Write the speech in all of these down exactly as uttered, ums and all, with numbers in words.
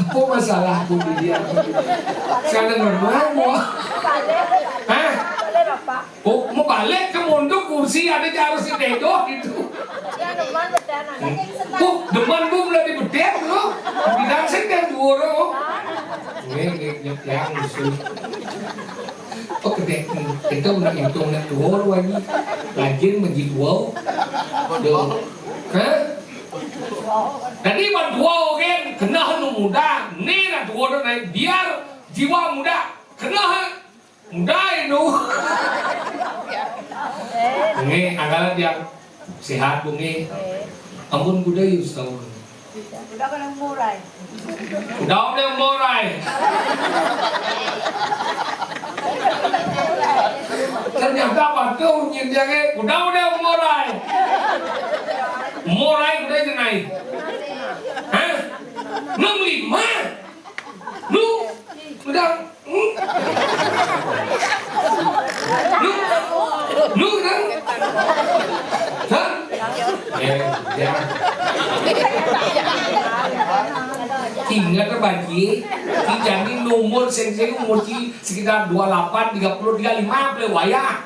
Apa masalahku di dia? Saya dengar mau. Hah? Oh, mau balik ke mondok kursi ada harus di dedo gitu. Oh, demen bu mulai di bedet lo. Bilang saya kan dua orang. Ini, ini, ini yang musuh. Oh, gede. Kita udah hitung nak dua orang lagi. Rajin menjadi dua. Tuh. Hah? Tadi ban dua kan kena nu muda, ni nak dua orang naik biar jiwa muda kena muda itu. Ini anggalan yang sehat bungi. Ampun kuda yus tahu. Udah kena murai. Udah udah murai. Ternyata waktu nyindiange udah udah murai. Murai udah jenai. Hah? Enam lima. Lu udah. Hmm? Lu lu udah. Hah? Eh, ya. Ingat apa Ji? Ki jani nomor sing sing umur Ji sekitar dua lapan, tiga puluh, tiga lima, boleh wayah.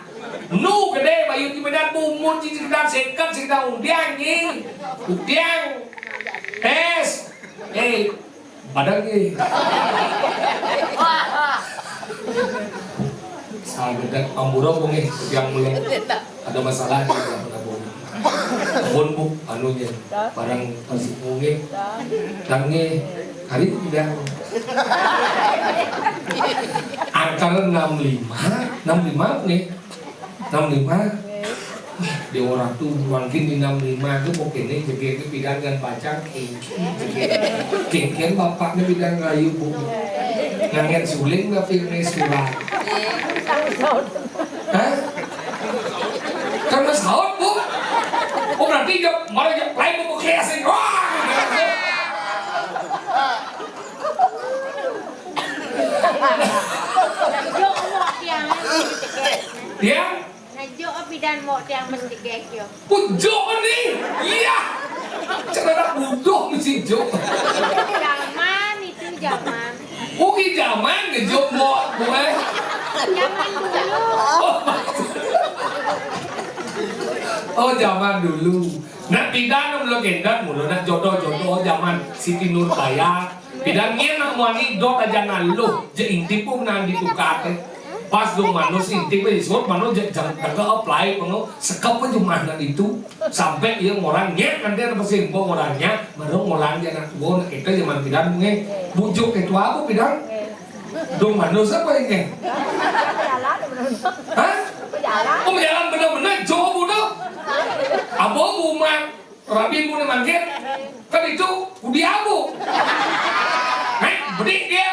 Nu gede bayu Ji medan umur Ji sekitar seket, sekitar undian Ji. Undian. Tes. Eh, padahal Ji. Sagedak pambura bungi yang mulai ada masalah di dalam penabung. Pun bu anunya barang masih bungi. Dan nih hari tidak angkara enam lima, enam lima nih. Enam lima. Wah, dia orang tu mangkin di enam lima tu mungkin ni jegege pidan ngan bacang kengken. Kengken bapaknya pidan rayu bu. Ngangen suling tapi ini sekolah. Hah? Karena saut bu. Oh berarti dia malah dia lain bu kelas ni. Wah. Yo Allah tiang. Dia Ngejuk api dan mok tiang mesti gek yo. Pujuk ni. Iya. Cara nak buduh mesti juk. Zaman itu zaman. Oke zaman ngejuk mok gue. Zaman dulu. Oh, oh zaman dulu. Nak pindah nak mula gendat mula nak jodoh-jodoh zaman Siti Nurbaya. Pidan nyen nak muani dot aja naluh, je intip pun nan ditukar teh. Pas dong manus intip pun disebut manus je jang jaga apply pengo sekep pun jumlah nan itu sampai ia orang nyen nanti ada pasti info orangnya baru orang je nak gua nak kita zaman pidan nge bujuk itu apa pidan dong manus apa ini? Hah? Oh jalan bener-bener jauh bodoh. Abo buman Rabi mu ni mangkir, kan itu ku dia bu. Hei, bedik dia.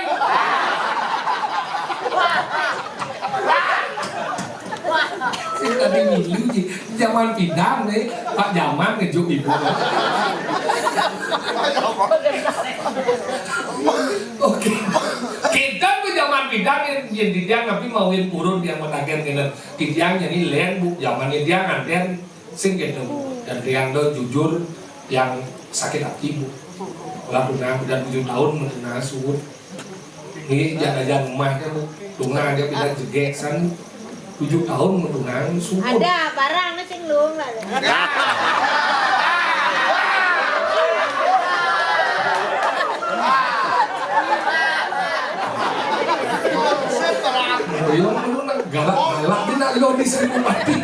Sing tadi milu ji, zaman pindah ni, pak zaman ngejuk ibu. Oke, kita tu zaman pindah ni, yang di dia ngapi mawin purun yang matakan kena, di dia jadi len bu, zaman ni dia nganten. Sing gitu. Dan tiang do jujur yang sakit hati bu. Lah tunang dan tujuh tahun mentunang suut. Ini jangan-jangan rumahnya bu. Tunang dia pindah jegek san tujuh tahun mentunang suut. Ada barang ni sing lung lah. Yang lu nak galak-galak dia nak lo di seribu mati.